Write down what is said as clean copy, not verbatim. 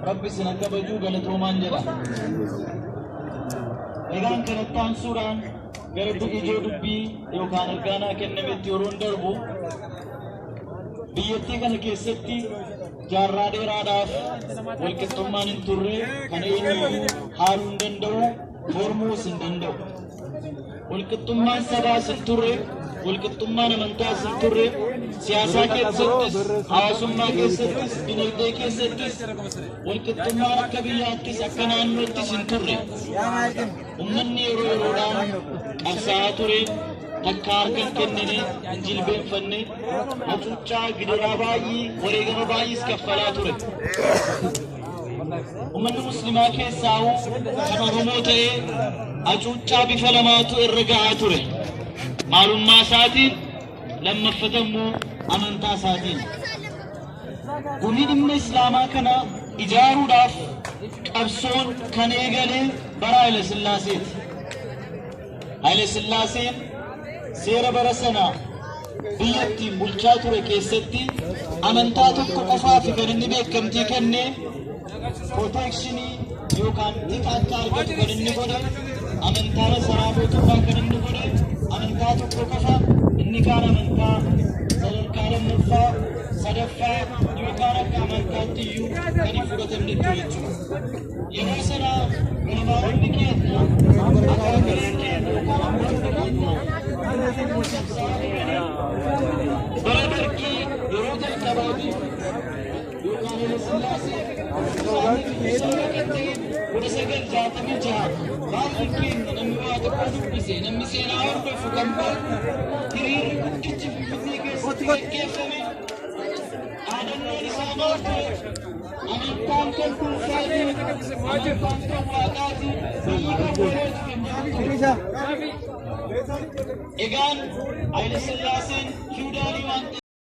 Rabbi isin akka kabajuu galatoomaan jedha. Egaan kanatti aansuudhaan gara ijoo dubbii yookaan ergaanaa kennametti yeroon darbu, biyyattii kana keessatti jaarraa dheeraadhaaf walqixxummaan hin turre. Kan eenyuyyuu haaluu hin danda'u, mormuus hin danda'u. Walqixxummaan sabaas hin turre, walqixxummaan amantaas hin turre, siyaasaa keessattis, hawaasummaa keessattis, dinagdee keessattis, walqixxummaan akka biyyaattis akka naannoottis hin turre. Uummanni yeroo yeroodhaan qabsaa'aa ture, takka harka hin kennine, hin jilbeenfanne, hacuuccaa, gidiraa baay'ee, wareegama baay'ees kaffalaa ture. Uummanni Muslimaa keessaa kan Oromoo ta'ee hacuuccaa bifa lamaatu irra gahaa ture. Maalummaa isaatiin, lammaffatammoo amantaa isaatiin. Gumii dhimma Islaamaa kana ijaaruudhaaf qabsoon kan eegale bara Haile Sillaaseeti. Haile Sillaaseen seera bara sana biyya ittiin bulchaa ture keessatti amantaa tokko qofaaf kan inni beekamtii kenne, protection yookaan tika akka argatu kan inni godhe, amantaa masaraa mootummaa kan inni godhe amantaa tokko qofa. Inni kaan amantaa sadarkaa lammaffaa, sadaffaa yookaan akka amantaatti iyyuu kan hin fudhatamne ture jechuudha. Yeroo sana ulamaa'onni keenya, akaakileen keenya yookaan abboonni keenya bara Dargii yeroo jalqabaatiif yookaan Haile Sillaasee kan ta'e 1966, baay'een keenya, namni waa xiqqoo dubbise, namni seenaa hordofu kan beeku, hiriirri guddichi Finfinnee keessatti gaggeeffame dhaadannoon isaa maal ture? Amantaan kan dhuunfaati, amantaan kan Waaqaati, biyyi kan walooti kan jedhu ture. Egaan Haile Sillaaseen fiwudaalii waan ta'eef